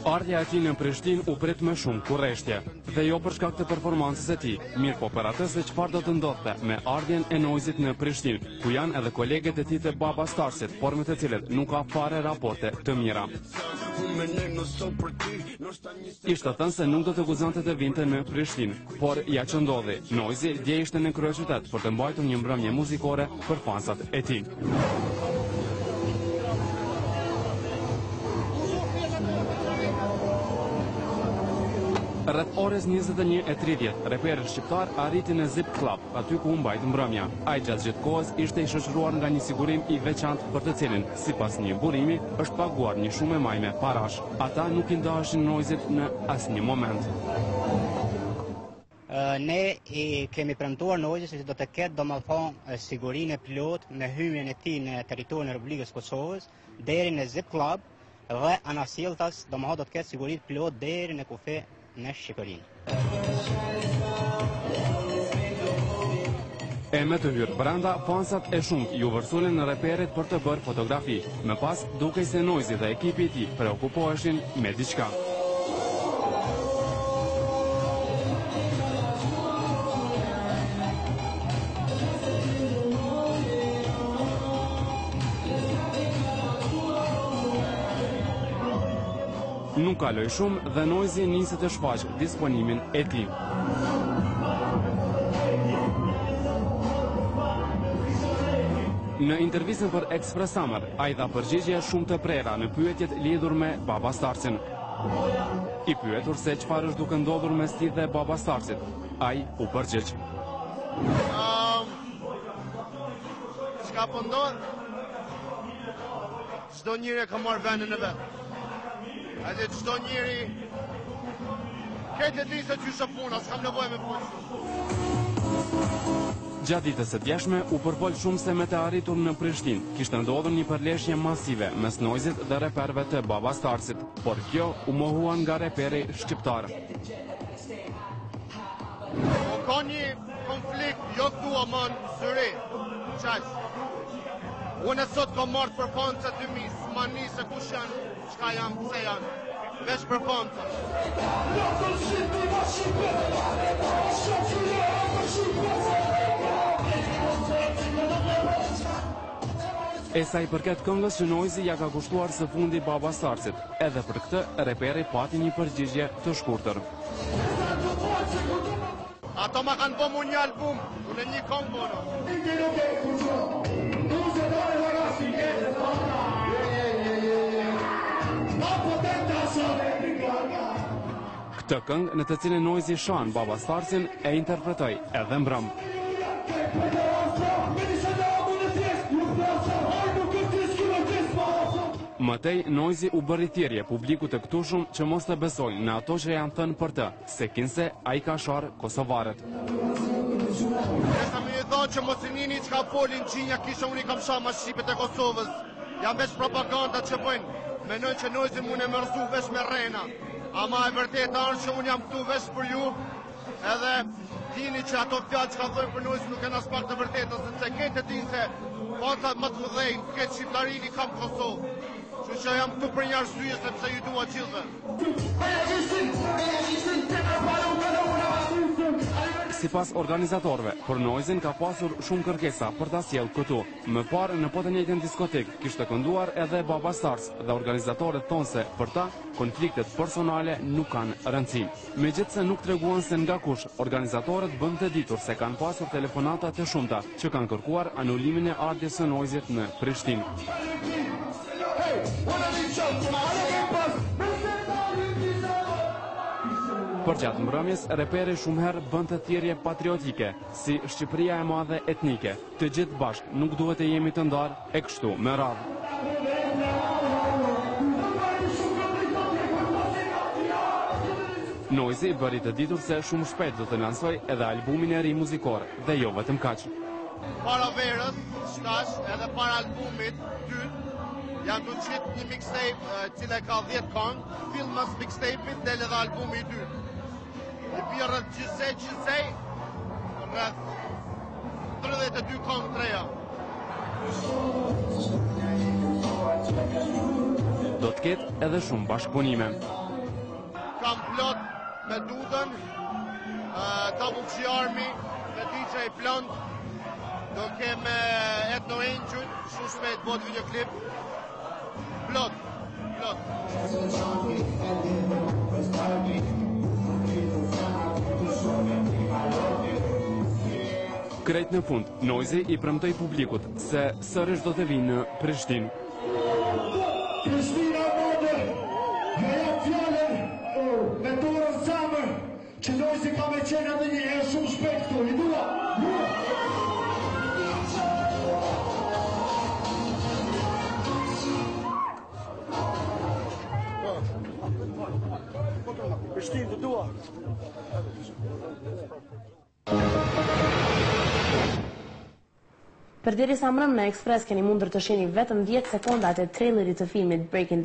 Ardhja e tij në Prishtinë u prit me shumë kureshtje, dhe jo për shkak të performancës së tij, mirëpo për atë se çfarë do të ndodhte me ardhjen e Noizit në Prishtinë, ku janë edhe kolegët e tij të Baba Starsit, por me të cilët nuk ka fare raporte të mira. Ishte thënë se nuk do të guxonte të vinte në Prishtinë, por ja që ndodhi. Noizi dje ishte në kryeqytet për të mbajtur një mbrëmje muzikore për fansat e tij. Rreth orës 21:30, reperi shqiptar arriti në Zip Club, aty ku u mbajt mbrëmja. Ai gjatë gjithë kohës ishte i shoqëruar nga një sigurim i veçantë për të cilin, sipas një burimi, është paguar një shumë e majme parash. Ata nuk i ndaheshin Noizit në asnjë moment. Ne i kemi premtuar Noizit se do të ketë domethënë sigurinë e plotë me hyrjen e tij në territorin e Republikës së Kosovës deri në Zip Club dhe anasjelltas domethënë do të ketë siguri të plotë deri në kufi me Shqipërinë. E me të hyrë brenda, fansat e shumtë iu vërsulën reperit për të bërë fotografi. Më pas, dukej se Noizi dhe ekipi i tij preokupoheshin me diçka. Nuk kaloi shumë dhe Noizi nisi të shfaqë disponimin e tij. Në intervistën për Express Summer, ai dha përgjigje shumë të prera në pyetjet lidhur me Baba Starsin. I pyetur se çfarë është duke ndodhur mes tij dhe Baba Starsit, ai u përgjigj. Um, çka po ndodh? Çdo njeri e ka marrë vendin e vet. Edhe çdo njeri Krejt e di se qysh është puna, s'kam nevojë me fol shumë. Gjatë ditës së djeshme u përfol shumë se me të arritur në Prishtinë kishte ndodhur një përleshje masive mes Noizit dhe reperëve të Baba Starsit, por kjo u mohua nga reperi shqiptar. Po ka një konflikt, jo këtu ama në Zyrih, qaq. Unë sot kam ardhë për fansat e mi, s'ma ni se kush janë, çka janë, pse janë, veç për fansat. E sa i përket këngës që Noizi ia ka kushtuar së fundi Baba Starsit, edhe për këtë reperi pati një përgjigje të shkurtër. Ato ma kanë bo mu një album, unë një kongë bono. Këtë këngë në të cilën Noizi shan Baba Starsin e interpretoi edhe mbrëmë. Më tej, Noizi u bëri thirrje publikut të këtushëm që mos të besojnë në ato që janë thënë për të, se kinse ai ka sharë kosovarët. Deshta me ju thonë që mos i nini çka folin qinja kisha unë i kam sha ma shqipet e Kosovës. Janë veç propaganda që bëjnë. Menojnë që Noizi mun e me rrëzu veç me rrena. Ama e vërteta është që unë jam këtu veç për ju. Edhe dini që ato fjalë që ka thënë për Noizin nuk janë aspak të vërteta, sepse krejt e dinë se fansat më të mëdhenj, krejt shqiptarinë i kam në Kosovë. Kështu që jam këtu për një arsye sepse ju dua gjithëve. Sipas organizatorëve, për Noizin ka pasur shumë kërkesa për ta sjellë këtu. Më parë në po të njëjtën diskotekë kishte kënduar edhe Baba Stars dhe organizatorët thonë se për ta konfliktet personale nuk kanë rëndësi. Megjithëse nuk treguan se nga kush, organizatorët bënë të ditur se kanë pasur telefonata të shumta që kanë kërkuar anulimin e ardhjes së Noizit në Prishtinë. Përgjatë mbrëmjes, reperi shumë herë bënte thirrje patriotike, si Shqipëria e madhe etnike, Të gjithë bashkë nuk duhet të jemi të ndarë e kështu me radhë. Noizi bëri të ditur se shumë shpejt do të lansojë edhe albumin e ri muzikor dhe jo vetëm kaq. Para verës, shkash edhe para albumit dytë, jam tu qitë një mixtape e cila ka 10 kongë, fill mas mixtape-it del edhe albumi i dytë. I bie rreth gjithsej, gjithsej, rreth 32 kongë të reja. Do të ketë edhe shumë bashkëpunime. Kam plot me Dudën, Double G Army, me DJ Blunt, do kem me Etno Angel, shumë shpejt bëhet videoklip, plot, plot. Krejt në fund, Noizy i premtoi publikut se sërish do të vijë në Prishtinë. Prishtina e madhe, ja jap fjalën me dorën zemër që Noizy ka me qenë edhe një herë shumë shpejt këtu. I dua. Prishtinë të dua. Përderisa mbrëmë në Express keni mundur të shihni vetëm 10 sekondat e trailerit të filmit Breaking Dawn.